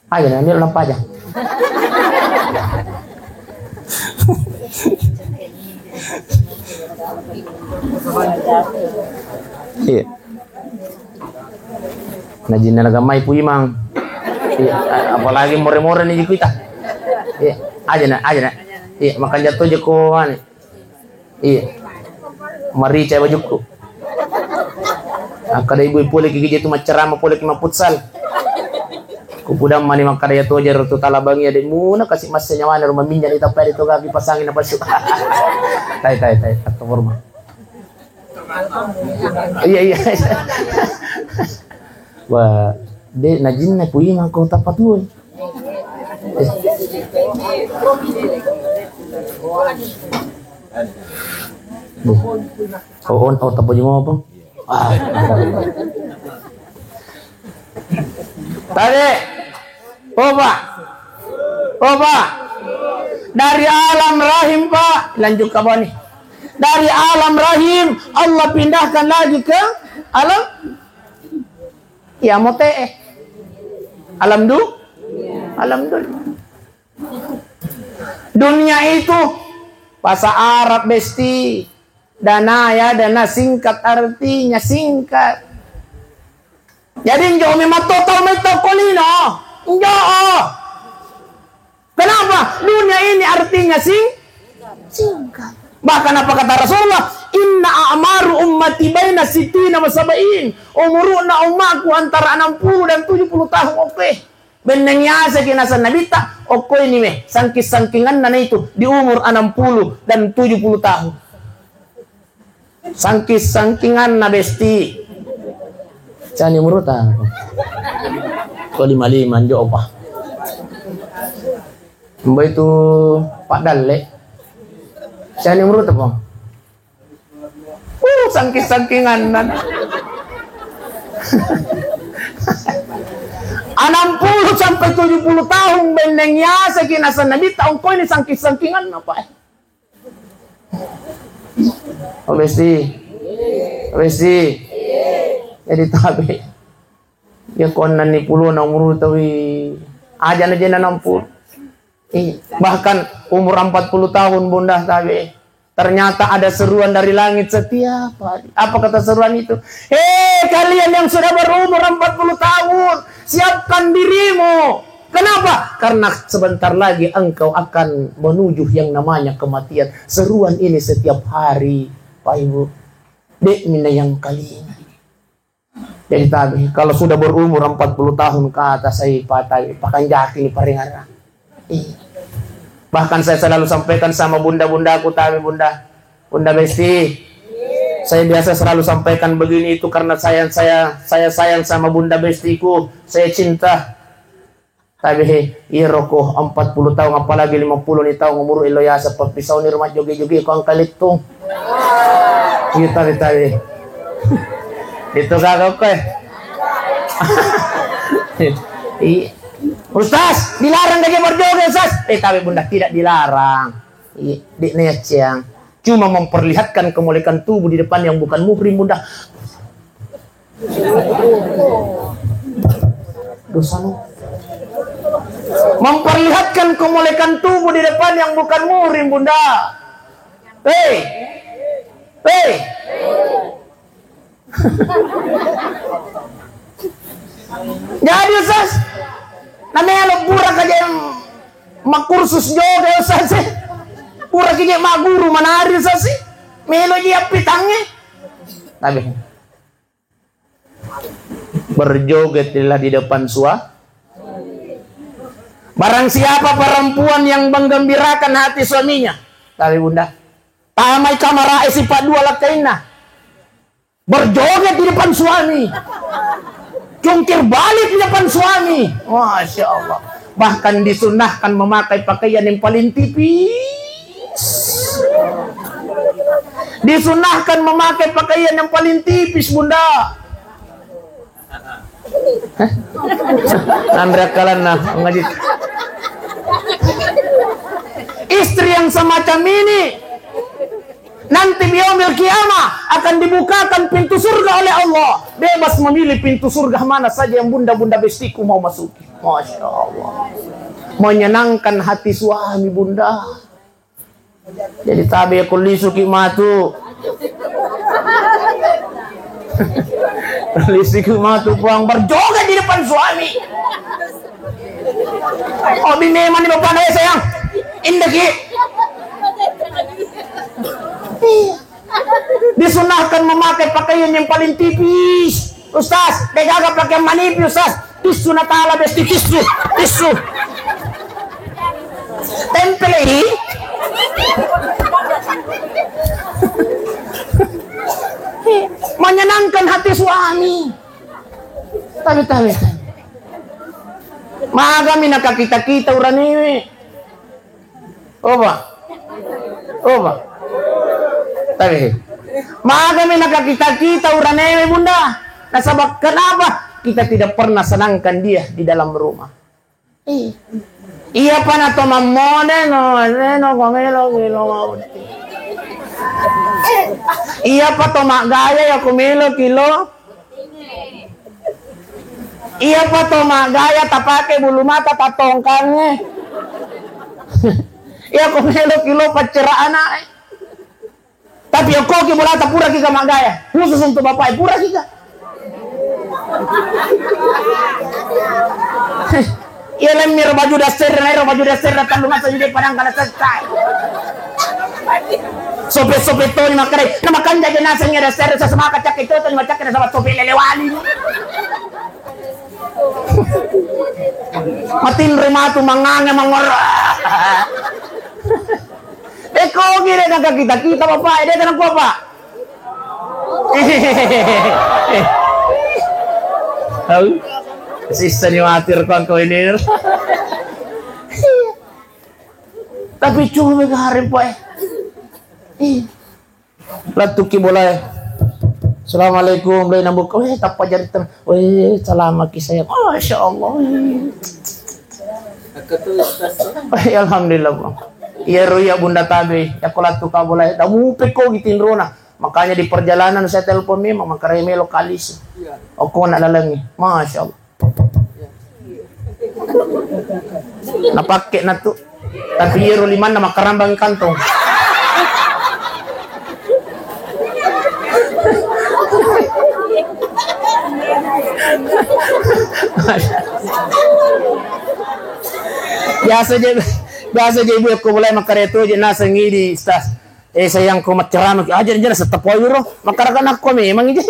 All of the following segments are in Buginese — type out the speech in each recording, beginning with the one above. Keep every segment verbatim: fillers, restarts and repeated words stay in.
Aja na, melo nappa aja. Iya. Najinna naga mai Pu Imang. Iya, apalagi more-more ni jikuita. Iya, aja na, aja na. Iya, makan jatuh je ko ane. Iya. Marica bajukku. Akkada ibu pole ki gije tu maccarama pole ki maputsal. Kupudang mani makkada ya toja ro tu talabang ya de muna kasi massa nyawana ro maminja ni tapai de to gagi pasangi na pasu. Tai, tai, tai, atau hormat. Iya, iya. Wah, de najinna Pu Imang ko tapatuai. Oh, oh, oh, tapa juma apa? Ah. Tadi, oh, Pak. Oh, Pak. Dari alam rahim, Pak. Lanjut ke bawah nih. Dari alam rahim, Allah pindahkan lagi ke alam, ya, mote, eh. Alam du-, alam dunia. Dunia itu bahasa Arab, Besti. Dana ya, dana singkat artinya singkat. Jadi njo memang total metto kolino. Njo. Kenapa? Dunia ini artinya sing-, singkat. Bahkan apa kata Rasulullah? Inna a'maru ummati baina sittina wa sab'in. Umuruna ummaku antara enam puluh dan tujuh puluh tahun. Oke. Benneng yasaki nasan Nabitta, okko ini meh, sangking-sangkinganna na itu di umur enam puluh dan tujuh puluh tahun. Sangking-sangkinganna, Besti. Cani umuruta. Ko lima-lima, njo apa? Mbo itu Pak Dalle. Cani umuruta, Pong. Uh, sangking-sangkinganna. Enam puluh sampai tujuh puluh tahun benneng yasaki nasan Nabitta, ongko ini sangking-sangkinganna, Pak. Oh, Besti. Oh, Besti. Jadi tabe. Ya, ko enneng puluh na umur tawi. Aja na jena enam puluh. Iya. Bahkan umur empat puluh tahun, Bunda, tabe. Ternyata ada seruan dari langit setiap hari. Apa kata seruan itu? "Hei, kalian yang sudah berumur empat puluh tahun, siapkan dirimu." Kenapa? Karena sebentar lagi engkau akan menuju yang namanya kematian. Seruan ini setiap hari, Pak Ibu. Dek mina yang kali ini. Jadi tabe, kalau sudah berumur empat puluh tahun ke atas, saya patabe, pakanjaki ni paringaran. Iya. Bahkan saya selalu sampaikan sama bunda-bundaku, tabe, Bunda. Bunda Besti. Saya biasa selalu sampaikan begini itu karena sayang saya, saya sayang sama Bunda Bestiku. Saya cinta. Tabe he, iyaro ko empat puluh tahun, apalagi lima puluh ni tahun umur, elo yaseng pappisauni rumah joge-joge ko engka lettung. Iya, tabe, tabe. Itu gaga ko, eh. Iya. Ustaz, dilarang gak berjoget, Ustaz? Eh, tabe, Bunda, tidak dilarang. Iya, dek na yaccang. Cuma memperlihatkan kemolekan tubuh di depan yang bukan muhrim, Bunda. Dosa no. Memperlihatkan kemolekan tubuh di depan yang bukan muhrim, Bunda. Hei. Hei. Jadi, Ustaz, namelo pura kaje makkursus joge, Ustaz. Pura kaje maguru manari, Ustaz. Melo ji appitangnge. Tabe. Berjogetlah di depan sua-, Barang siapa perempuan yang menggembirakan hati suaminya, tabe, Bunda, tamai kamar e sipa dua lakkainna. Berjoget di depan suami. Jungkir balik di depan suami. Masya Allah. Bahkan disunahkan memakai pakaian yang paling tipis. Disunahkan memakai pakaian yang paling tipis, Bunda. Hah? Nanre akkalanna, ngaji. Istri yang semacam ini nanti di yaumil qiyamah akan dibukakan pintu surga oleh Allah. Bebas memilih pintu surga mana saja yang bunda-bunda bestiku mau masuki. Masya Allah. Menyenangkan hati suami bunda. Jadi tabe ko lisuki matu. Lisuki matu puang berjoget di depan suami. Obi memang di bapak saya sayang. Indaki. Disunahkan memakai pakaian yang paling tipis. Ustaz, degaga pakaian manipi, Ustaz. Tisu natala besti tisu, tisu. Tempelei. Menyenangkan hati suami. Tabe, tabe, tabe. Magami nakakita-kita uranewe. Oba. Oba. Tapi magami nakakita-kita uranewe bunda. Nasaba kenapa? Kita tidak pernah senangkan dia di dalam rumah. Iya. Iya pa na to mammone no, no, no, ko melo kilo mau. Iya pa to maggaya ya ko melo kilo. Iya pa to maggaya tapake bulu mata tatongkangnge. Iya ko melo kilo paccera anak. Tapi okko ki bolata pura kika maggaya. Khusus untuk bapak pura kika. Iya lemmi ro baju daster, ro baju daster tellu masa jadi padang kana sekai. Sope-sope toni makare, na makanja je naseng ya daster sesemaka cak itu toni macak na sama sope lele wali. Matinri matu mangange mangora. Eh, ko gire na kita kita bapak, dia tenang apa? Tahu? Sisa ni matir kau kau ini. Tapi cuma kemarin, Pak. Ih. Lattuki bolae. Assalamualaikum, lai nabuka. Weh, tappa jari ten. Weh, salamaki saya. Masya Allah. Weh, alhamdulillah, Bang. Iya, ro iya, Bunda Tabe. Ya, ko lattu ka bolae. Damu pekko gitinrona. Makanya di perjalanan saya telepon memang, makanya melo kalis. Okko nak lalengi. Masya Allah. Napakke natu. Tapi iyaro limanna makkarambang kantong. Biasa je, biasa je ibu ko mulai makkareto je naseng idi, Ustaz. Eh, sayang, ko maccarama ki, aja jana setepoi ro. Makkarakanakko memang ije.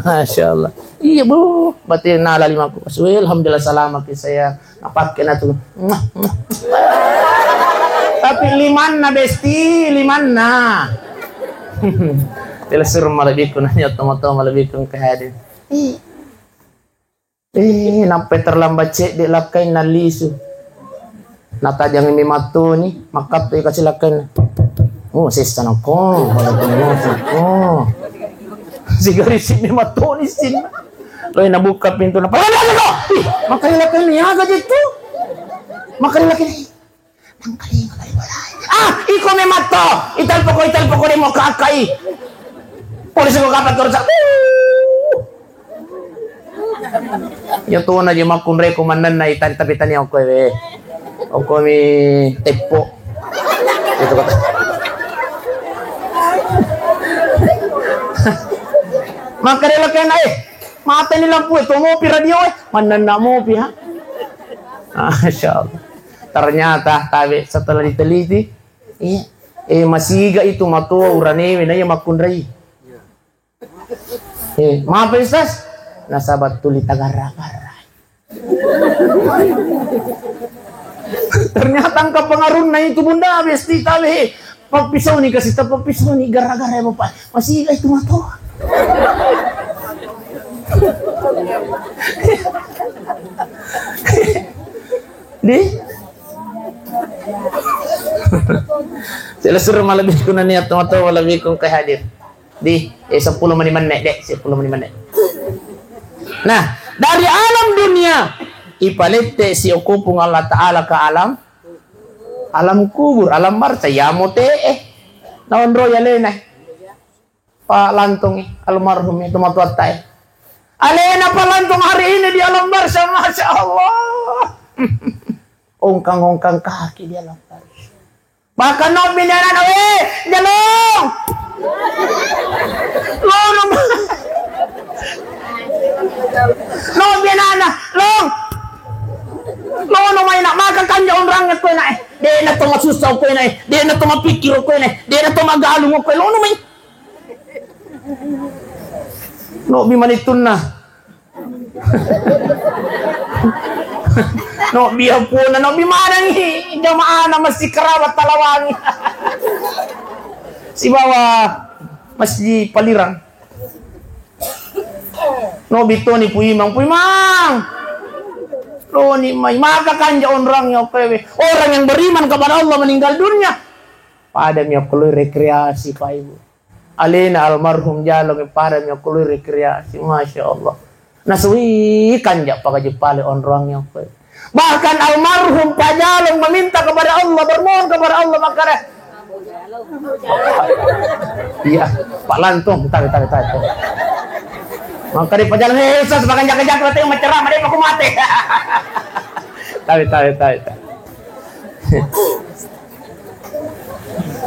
Masya Allah. Iya, Bu. Berarti nala limaku. Masya Allah, alhamdulillah, salamaki saya. Napakke natu. Tapi limanna, Besti, limanna. Bila suruh malebbiku nanya, tomo-tomo malebbiku ke hadir. Ih. Eh, nappai terlambat cedde lakkainna lisu. Natajang mi mattoni, makkatto kasi lakkainna. Oh, sessa nako, walaupun nako. Sigarisi mi mattoni sinna. Loi nabuka pintu na. Pada ko. Ih, makanya lakkainna yaga jettu. Makanya lakkainna. Nangkalinga bali bolae. Ah, iko mematto. Italpoko, italpoko demo kakai. Polisi ko kapan ko rusak. Ya to na je makkunrai ko mannenna itan tapi tani okko we. Okko mi teppo. Itu kata. Makanya lo kena eh. Mata ni lampu itu mopi radio eh. Mannenna mopi ha. Masya Allah. Ternyata tabe setelah diteliti, iya, eh, masiga itu matoa uranewe na iya makkunrai. Eh, maaf ya, Ustaz. Nasaba tuli tagarra-garra. Ternyata engka pengaruhna itu Bunda, besti tabe. Pappisau ni kasih tahu pappisau ni gara-gara ya Bapak. Masiga itu matoa. Di? Sila suruh malah bikun niat teman-teman malah bikun ke hadir. Di, eh, sepuluh menit menit deh, sepuluh menit menit. Nah, dari alam dunia ipalette si okopung Allah Ta'ala ke alam alam kubur, alam barza, ya mote eh. Naon ro ya lena. Pak Lantong, almarhum itu matuatta e. Alena Pak Lantong hari ini di alam barzah, masya Allah. Ongkang-ongkang kaki di alam barzah. Bahkan nobbi ni anana, "Weh, Jalong! Lono ma-," nobbi anana, "Long! Lono mai nak, maka kanja onrang ko nak, eh. Dek na to masussa ko nak, eh. Dek na to mapikir ko nak, eh. Dek na to magalung ko, eh. Lono mai." Nobbi manittunna. Nobbi apuna, nobbi manengngi jamaahna Masjid Kerabat Talawangi. Sibawa Masjid Palirang. Nobbi toni Puimang, Puimang. Loni mai, maka kanja onrang ya, oke, we. Orang yang beriman kepada Allah meninggal dunia. Pada mi okko loi rekreasi, Pak Ibu. Alena almarhum Jalong pada mi okko loi rekreasi, masya Allah. Nasui kanja pakajeppale onroangnge okko. Bahkan almarhum Pak Jalong meminta kepada Allah, bermohon kepada Allah, makkeda, iya, Pak Lantong, tabe, tabe, tabe. Makkeda Pak Jalong, "Eh, Ustaz, makan jaga-jaga, tengok macerama, dek, aku mati." Tabe, tabe, tabe, tabe.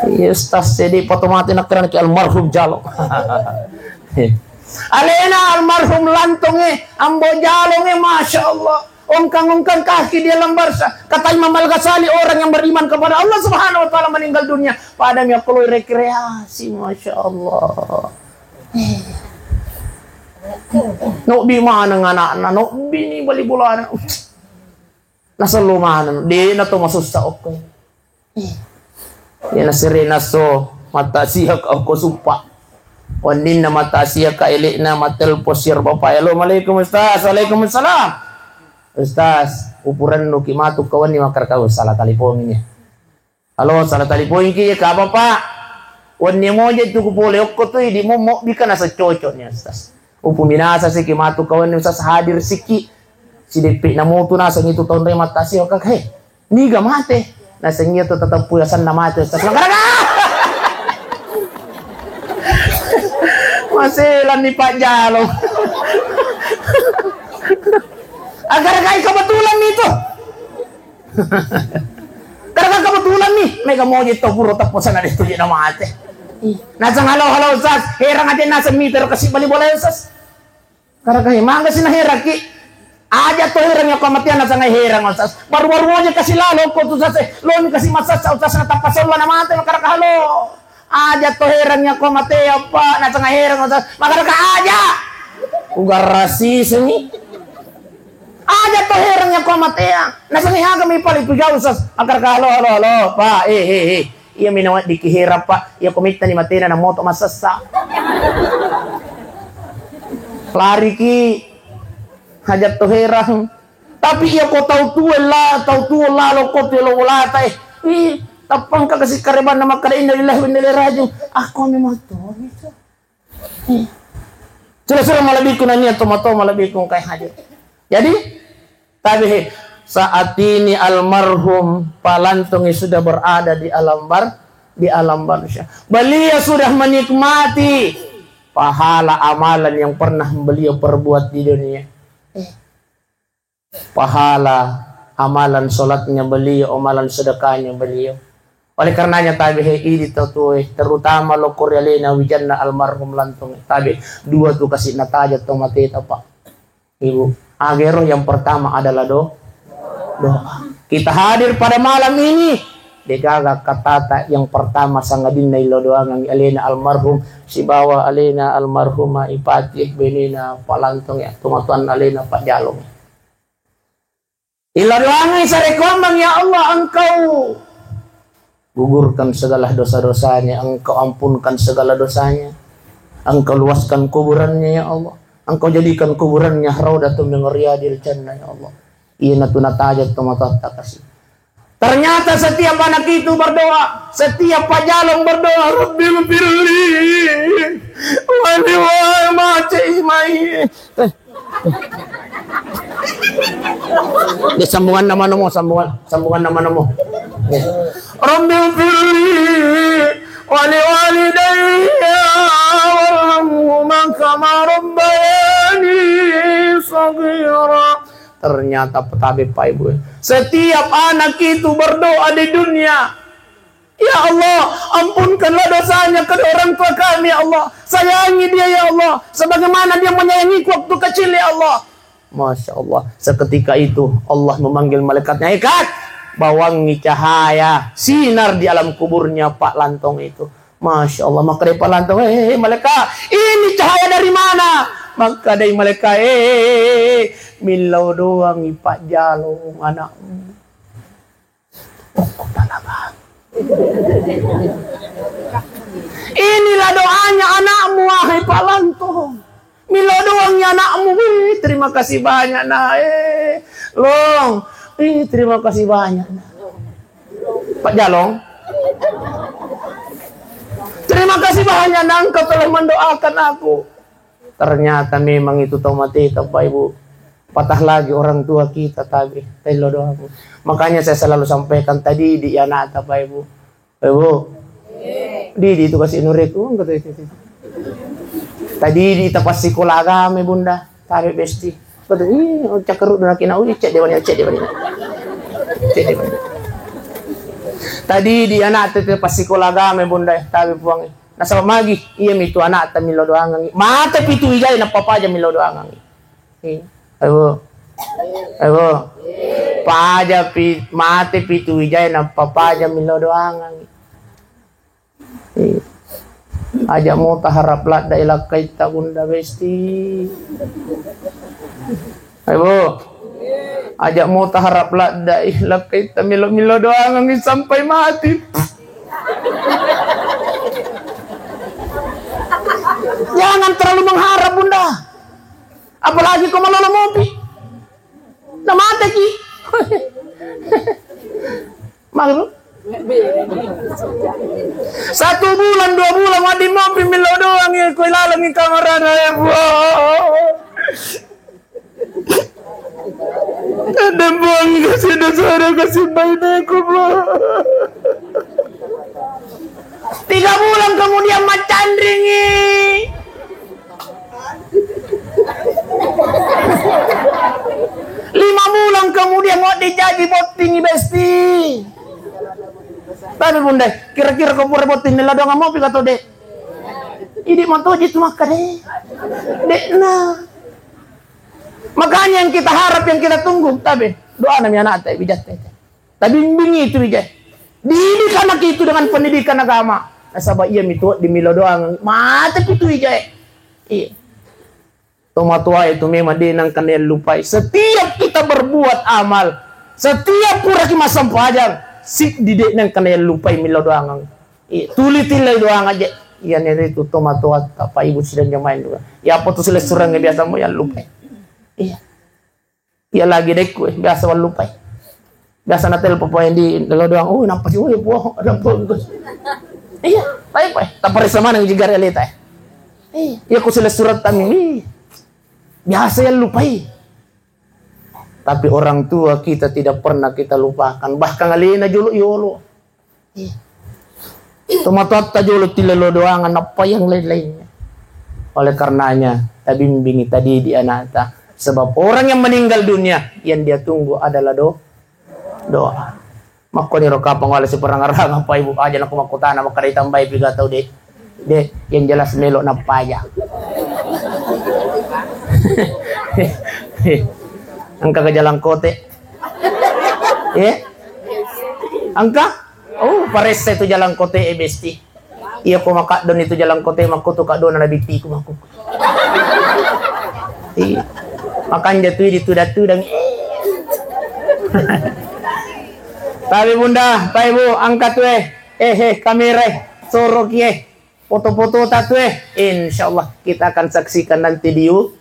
Iya, Ustaz, jadi foto mati nak keren ke almarhum Jalong. Alena almarhum Lantonge, Ambo Jalonge, masya Allah. Ongkang-ongkang kaki di alam barzah. Kata Imam Al-Ghazali, orang yang beriman kepada Allah Subhanahu wa Ta'ala meninggal dunia, pada mi okko loi rekreasi, masya Allah. Nobbi maneng anakna, nobbi ni bali bolana. Nasellu maneng, de na to masussa okko. Iya, nasere naso mata siha okko suppa. Wenninna mata siha ka elekna matelpon siar bapak, "Halo, Assalamualaikum Ustaz." "Waalaikumsalam." "Ustaz, upurennu ki matu kawanni makkeda kau salah telepon ini." "Halo, salah telepon ki, ya, apa, Pak?" "Wenni moje tu ku pole okko tu, di mo mobbi ka nasa cocok ni, Ustaz. Upu minasa siki matu kawanni, Ustaz, hadir siki." Sideppe na motu naseng itu tonre mata siha ka, "He, niga mate?" Naseng iya tu tateppu asenna mate, Ustaz. Makkeda, maselanni Pak Jalong. Agara kai kebetulan itu. Karena kebetulan nih, mega moje to puro teppo sana de tu je na mate. Naseng, "Halo, halo, Ustaz." Herang aja naseng mite kasi bali bola, Ustaz. Karena kai mangga sih naheraki. Aja to herang ya ko mate, naseng herang, Ustaz. Baru-baru moje kasi lalo ko tu, Ustaz. Lo ni kasi masassa, Ustaz, na tappa solla na mate, makkeda, "Halo." Aja to herang ya ko mate, apa? Naseng herang, Ustaz. Makkeda, "Aja." Ugarasi seni. Aja to herang ya ko mate ya. Naseng haga mi pale tu jauh, Ustaz. Makkeda, "Halo, halo, halo, Pak. Eh, eh, eh. Iya mi nawa diki herang, Pak. Iya ko mittani matena na moto masessa." Lariki hajat to herang. Tapi iya ko tau tua la, tau tua lalo ko tu lo lata, eh. Ih, tappangka kasi karebanna makkeda, "Innalillahi wa inna ilaihi raji'un." Aku memang to itu. Sudah-sudah malebbiku nania tomato malebbiku kai hadir. Jadi, tapi he, saat ini almarhum Pak Lantongi sudah berada di alam bar-, di alam barzah. Beliau sudah menikmati pahala amalan yang pernah beliau perbuat di dunia. Pahala amalan sholatnya beliau, amalan sedekahnya beliau. Oleh karenanya tabe he idi tau tuwe, terutama lokor alena wijanna almarhum Lantongi. Tabe dua tu kasi nataja to mateta, Pak. Ibu, agero yang pertama adalah do-, doa. Kita hadir pada malam ini, degaga katata yang pertama sangadinna ilo doangan alena almarhum, sibawa alena almarhumah Ipati benena Pak Lantongi, tomatoan alena Pak Jalong. Ila doangi sarekkuammeng, "Ya Allah, Engkau gugurkan segala dosa-dosanya, Engkau ampunkan segala dosanya, Engkau luaskan kuburannya, ya Allah. Engkau jadikan kuburannya raudatun min riyadil jannah, ya Allah." Iya natu natajat to matatta kasi. Ternyata setiap anak itu berdoa, setiap Pak Jalong berdoa, "Rabbi firli, wali wa mace imai." Eh, Di sambungan nama namo, sambungan, sambungan nama namo. Ya. Rabbi firli, Waliwalidayya warhamhuma kama rabbayani shaghira. Ternyata petabe, Pak, Ibu. Setiap anak itu berdoa di dunia, "Ya Allah, ampunkanlah dosanya kedua orang tua kami, ya Allah. Sayangi dia, ya Allah, sebagaimana dia menyayangiku waktu kecil, ya Allah." Masya Allah. Seketika itu Allah memanggil malaikatnya, "Ikat, bawangi cahaya sinar di alam kuburnya Pak Lantong itu." Masya Allah, maka dari Pak Lantong, "Eh, eh, eh, malaikat, ini cahaya dari mana?" Maka dari malaikat, "Eh, eh, eh, eh, millau doangi Pak Jalong anakmu." Inilah doanya anakmu, wahai Pak Lantong. Milo doangi anakmu. Wih, terima kasih banyak, Nak. Eh, Long. Ih, terima kasih banyak, Nak. Pak Jalong. Terima kasih banyak, Nak, engkau telah mendoakan aku. Ternyata memang itu tau mateta, Bapak Ibu. Patah lagi orang tua kita, tabe. Tello doang. Makanya saya selalu sampaikan, tadi di anak, Bapak Ibu. Bapak Ibu. Di, di itu kasih nureku, kata itu. Tadi di tempat sekolah agama, Bunda. Tabe besti. Kata, "Ih, cakkeru dona kina, ui, cek dewa ni, cek dewa ni. Cek dewa ni." Tadi di anak itu tempat sekolah agama, Bunda. Tabe puang. Nasaba magi, iya mitu anak ta milo doangangi. Mate pitu wijai nappa paja milo doangangi. Iya. Ayo. Ayo. Paja pi-, mate pitu wijai nappa paja milo doangangi. Iya. Aja mo taharap ladda ilakkaitta, Bunda Besti. Ayo, Bu. Aja mo taharap ladda ilakkaitta, milo-milo doangangi sampai mati. Jangan terlalu mengharap, Bunda. Apalagi ko malolo mopi. Namateki. Malu. Satu bulan, dua bulan, wedding mopi milo doangi, ko ilalengi kamarana, ya, Bu. Ada buang kasih dosa, kasih bainaku, Bu. Tiga bulan kemudian macanringi. Lima bulan kemudian mau dijaji bottingi, Besti. Tapi Bunda, kira-kira ko pura botting milo doangang mopi kato, Dek? Idi matoji tu maka, Dek. Dek, nah. Makanya yang kita harap, yang kita tunggu, tabe, doana mi anakta, bijatta. Tabimbingi itu, bijai. Didik anak itu dengan pendidikan agama. Nasaba iya mitu di milo doangang. Mate pitu wijai. Iya. Tomatoa itu memang de nengka nallupai. Setiap kita berbuat amal, setiap puraki massempajang, siddi de nengka nallupai milo doangang. Iya, tuli tillai doang aja. Iya, nere itu tomatoa ta, Pak Ibu sidang jamaah juga. Ya, apa tu selessurang biasa mo yang lupa. Iya. Iya lagi dekku, eh, biasa wallupai. Biasa na telepon poeng di lo doang. Oh, nampa sih, oh, ya, puang, ada apa gitu. Iya, tapi, eh, tak periksa mana juga realita, eh. Iya, iya, ku selessurat tami. Ih, biasa yang lupai. Tapi orang tua kita tidak pernah kita lupakan. Bahkan alena jolo yolo. Iya. Tomatoatta jolo tillelo doangang, nappa yang lain-lainnya. Oleh karenanya, tabimbingi, tadidik anakta. Sebab orang yang meninggal dunia, yang dia tunggu adalah do-, doa. Makkoniro kapang wala siperang-arang apa ibu aja, nakko makkutana makkeda itambai piga tau, Dek. Dek, yang jelas melo nappaja. Engka ke jalan kote. Eh? Engka? Oh, paressa itu jalan kote, eh, Besti. Iya, ko makaddon itu jalan kote, makkutu kaddona nabittiku, makku. Iya. Makanja tu ditudang-tudang. Tapi Bunda, Pak Ibu, angkat weh. Eh, eh, kamera, eh. Soroki, eh. Foto-foto ta tu, eh. Insya Allah kita akan saksikan nanti di You-,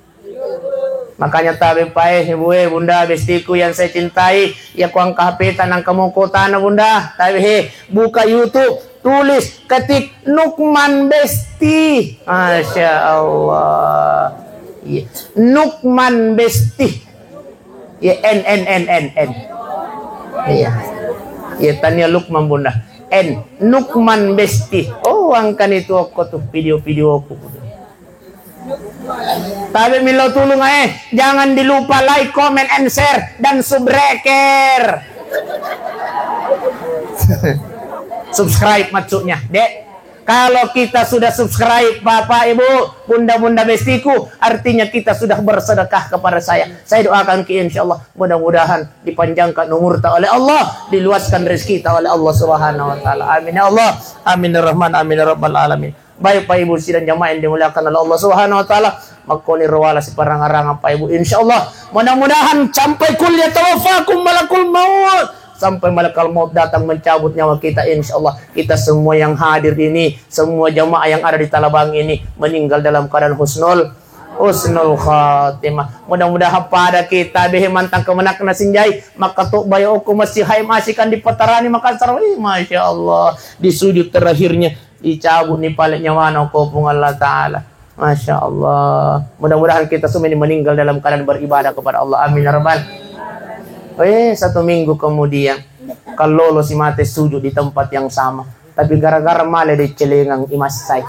makanya tabe pae, Ibu, eh, Bunda, Bestiku yang saya cintai, ya, ko angka H P ta nangka mo kotana, Bunda. Tabe, eh, buka YouTube, tulis, ketik Nukman Besti. Masya Allah. Iya. Nukman Besti. Ya, N, N, N, N, N. Iya. Ya, tania Lukman, Bunda. N, Nukman Besti. Oh, Uangkani tu okko tu video-videoku. Tapi milo tulung eh, jangan dilupa like, comment, and share, dan subscribe. Subscribe maksudnya, Dek. Kalau kita sudah subscribe, Bapak, Ibu, Bunda-bunda bestiku, artinya kita sudah bersedekah kepada saya. Saya doakan ki, insya Allah, mudah-mudahan dipanjangkan umurta oleh Allah, diluaskan rezekita oleh Allah Subhanahu wa Ta'ala. Amin ya Allah, amin ya Rahman, amin ya Rabbal Alamin. Baik, Pak Ibu, sidang jamaah yang dimuliakan oleh Allah Subhanahu wa Ta'ala, makkoni ro wala siparang-arang, Pak Ibu. Insya Allah, mudah-mudahan sampai kul yatawaffakum malakul maut, sampai malakal maut datang mencabut nyawa kita. Insya Allah, kita semua yang hadir ini, semua jamaah yang ada di Talabang ini meninggal dalam keadaan husnul husnul khatimah. Mudah-mudahan pada kita behe mantang kemenakna sinjai, maka tu bayo oku masih hai masih kan dipetarani maka sarawi. Masya Allah, di sujud terakhirnya dicabut ni pale nyawana ko Puang Allah Ta'ala. Masya Allah. Mudah-mudahan kita semua ini meninggal dalam keadaan beribadah kepada Allah. Amin ya Rabbal. Eh, satu minggu kemudian, kalau lo si mate sujud di tempat yang sama, tapi gara-gara male dei celengang imassai.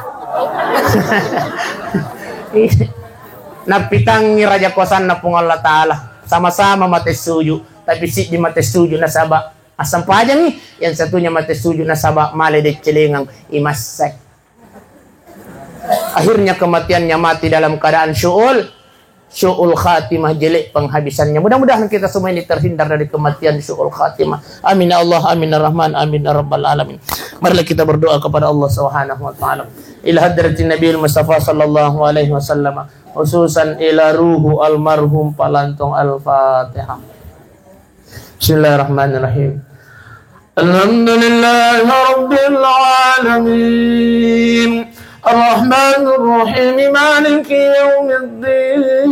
Napitangi raja kuasanna Puang Allah Ta'ala, sama-sama mate sujud, tapi siddi mate sujud nasaba assampajangi, yang satunya mate sujud nasaba male dei celengang imassai. Akhirnya kematiannya mati dalam keadaan syu'ul, syu'ul khatimah, jelek penghabisannya. Mudah-mudahan kita semua ini terhindar dari kematian syu'ul khatimah. Amin ya Allah, amin ya Rahman, amin ya Rabbal Alamin. Marilah kita berdoa kepada Allah Subhanahu wa Ta'ala. Ila hadratin Nabiul Mustafa sallallahu alaihi wasallam, khususan ila ruhu almarhum Palantong. Al-Fatihah. Bismillahirrahmanirrahim. Alhamdulillahi rabbil alamin. Arrahmanirrahim. Maliki yaumiddin.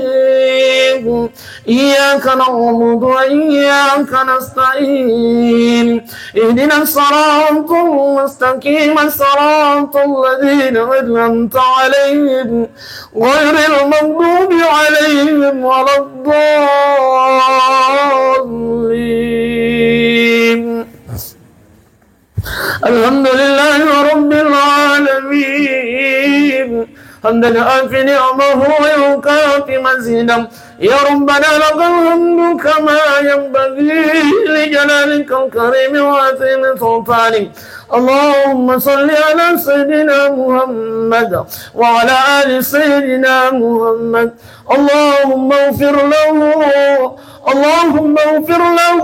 Iyyaka na'budu wa iyyaka nasta'in. Ihdinas siratal mustaqim. Siratal ladzina an'amta alaihim. غير المغضوب عليهم ولا الضالين. الحمد لله رب العالمين. حمدا يوافي نعمه ويكافئ مزيده. يا ربنا لك الحمد كما ينبغي لجلالك الكريم وعظيم سلطانك. اللهم صل على سيدنا محمد وعلى آل سيدنا محمد. اللهم اغفر له، اللهم اغفر له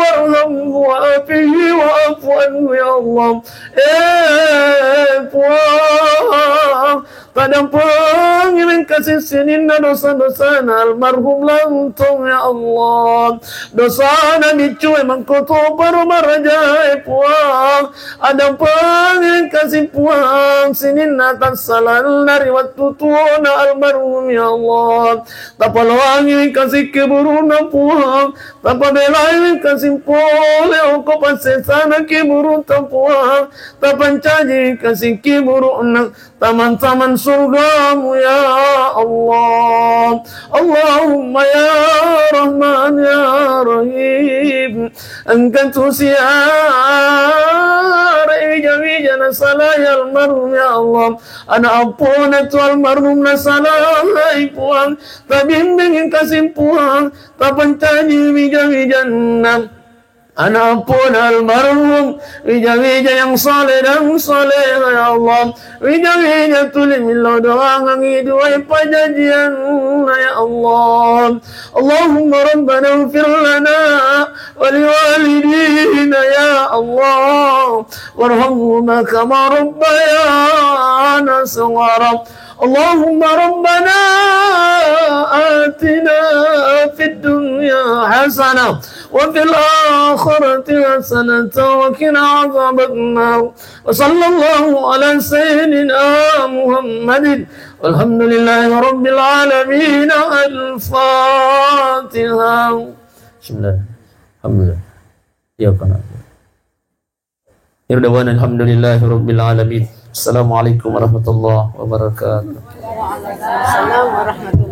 وارحمه وعافه واعف عنه يا الله. Eh, Puang, tadampengi wengkasi sininna dosa-dosana almarhum Lantong, ya Allah. Dosana biccue mangkoto paro marajae, Puang. Adampengi kasi Puang sininna tassalanna ri wettu tuona almarhum, ya Allah. Tapaloangi kasi kuburu'na Puang, tapabelai kasi pole okko passesana kuburu'ta Puang, tapancaji kasi kuburu'na taman-taman surgamu, ya Allah. Allahumma ya Rahman ya Rahim, engka tu siare wija-wija nasalai almarhum, ya Allah. Ana appona tu almarhum nasalai Puang, tabimbing kasi Puang, tapancaji wija-wijanna. Ana appona almarhum, wija-wija yang saleh dan salehah, ya Allah. Wija-wija tuli millau doangangi duai pajajianna, ya Allah. Allahumma rabbana ighfir lana wa liwalidina, ya Allah. Warhamhuma kama rabbayana shaghara. اللهم ربنا آتنا في الدنيا حسنة وفي الآخرة حسنة وقنا عذاب النار. وصلى الله على سيدنا محمد والحمد لله رب العالمين. الفاتحة. بسم الله. الحمد لله. إياك نعبد. Akhir da'wana alhamdulillahi rabbil alamin. Assalamualaikum warahmatullahi wabarakatuh. Waalaikumsalam warahmatullahi